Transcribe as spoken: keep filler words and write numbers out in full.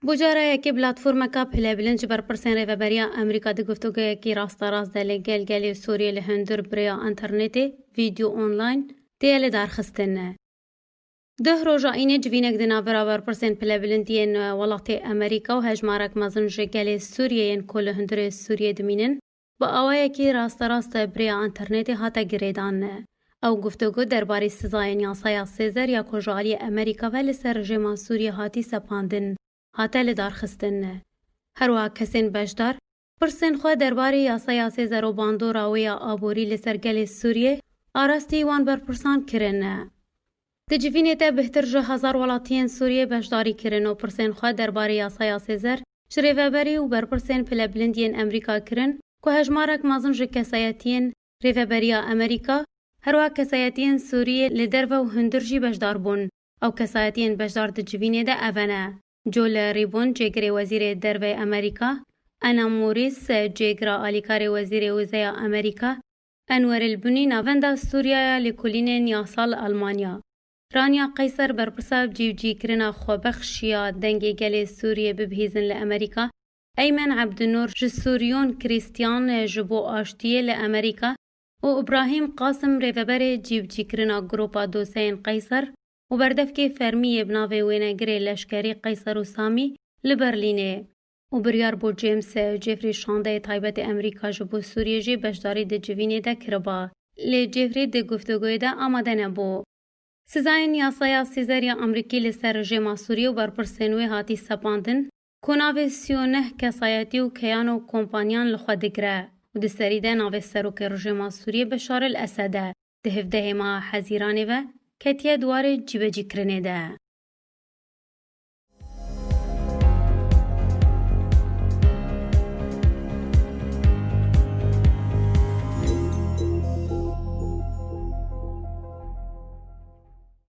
Bo cara yekê platformeka pilebilind ji berpirsên Rêveberiya Amerîka di guftûgoyekî rasterast de li gel gelê Sûriyê li hundir bi rêya înternetê, vîdeo online, têye lidarxistin. Duh roja înê civînek di navbera berpirsên pilebilind yên welatê Amerîka û hejmarek mezin ji gelê Sûriyê yên ku li hundirê Sûriyê dimînin, bi awayekî rasterast bi rêya înternetê hate girêdan. Ew guftûgo derbarê sizayên yasaya Sêzer ya ku ji aliyê Amerîka ve li ser rejêma Sûriyê hatî sepandin, hate lidarxistin. Her wiha kesên beşdar pirsên xwe derbarê yasaya Sêzer û bandora wê ya aborî li ser gelê Sûriyê arastî wan berpirsan kirin. Di civînê de bihtir ji hezar welatiyên Sûriyê beşdarî kirin û pirsên xwe derbarê yasaya Sêzer ji rêveberî û berpirsên pilebilind yên Amerîka kirin ku hejmarek mezin ji kesayetiyên Rêveberiya Amerîka, herwiha kesayetiyên Sûriyê li derve û hundir jî beşdar bûn. Ew kesayetiyên beşdar di civînê de eve ne: Joe Ribon, cêgirê Wezîrê Derve Amerîka, Anna Morris, cêgira alîkarê Wezîrê Wizeya Amerîka, Enwer El Bunî, navenda Sûriya ya lêkolînên yasa li Almanya, Rania Qeyser, berpirsa cîbicîkirina xwebexş ya Dengê Gelê Sûriyê bibihîzin li Amerîka, Eymen Ebdinûr ji Sûriyon Krîstiyan ji bo aştiyê li Amerîka û Ibrahîm Qasim, rêveberê cîbicîkirina Grupa Doseyên Qeyser û berdevkê fermî yê bi navê wênegirê leşkerî Qeyser û Samî li Berlînê û biryar bû James Jeffrey, şandeyê taybetê Amerîka ji bo Sûriyê jî beşdarî di civînê de kiriba. Lê Jeffrey di guftûgoyê de amade nebû. Sizayên yasaya Sêzer ya Amerîkî li ser rejêma Sûriyê û berpirsên wê hatî sepandin ku navê sî û neh kesayetî û keyan û kompaniyan li xwe digire û di serî de navê serokê rejêma Sûriyê Beşar el Esed e, di hevdehê meha Hezîranê ve ketiye di warê cîbecîkirinê de.